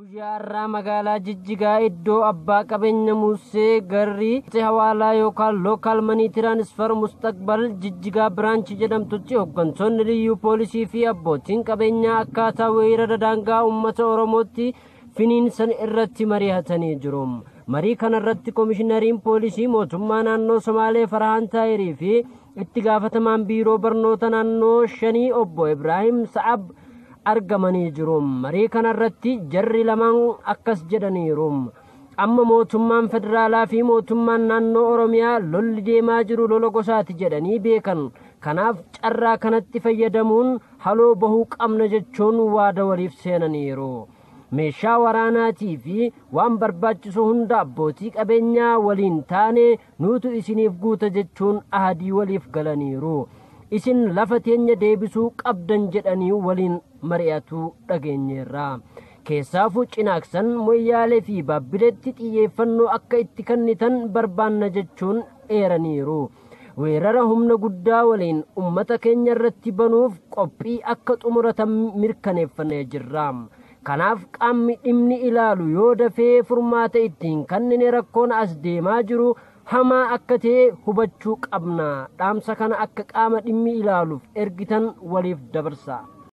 Guyyaa har'aa magaalaa Jijjigaa iddoo abbaa qabeenya Musee Garrii Hawaalaa yookaan Local Money Transfer Mustaqbal Jijjigaa Branch jedhamtutti hooggantoonni liyyuu poolisii fi abbootiin qabeenyaa akkaataa weerara daangaa uummata Oromootti finiinsan irratti mari'atanii jiru. Marii kanarratti Komishinariin Poolisii Mootummaa Naannoo Somaalee Farhaan Taayirii fi itti gaafatamaan Biiroo Barnoota Naannoo Shanii Obbo Ibraahim Sa'ab argamanii jiru. Marii kanarratti jarri lamaan akkas jedhaniiru. Amma mootummaan federaalaa fi mootummaan naannoo Oromiyaa lolli deemaa jiru lola gosaati jedhanii beekan. Kanaaf carraa kanatti fayyadamuun haloo bahuu qabna jechuun waada waliif seenaniiru. Meeshaa waraanaatii fi waan barbaachisu hunda abbootii qabeenyaa waliin taane nuutu isiniif guuta jechuun ahadii waliif galaniiru. Isin lafa teenya deebisuu qabdan jedhanii waliin mari'atuu dhageenyeerra. Keessaafuu Cinaaksan, Moyyaalee fi Baabbileetti xiyyeeffannoo akka itti kennitan barbaanna jechuun eeraniiru. Weerara humna guddaa waliin ummata keenya irratti banuuf qophii akka xumuratan mirkaneeffannee jirra. Kanaaf qaamni dhimmi ilaalu yoo dafee furmaata itti hin kennine rakkoon as deemaa jiru hamaa akka ta'e hubachuu qabna. Dhaamsa kana akka qaama dhimmi ilaaluuf ergitan waliif dabarsa.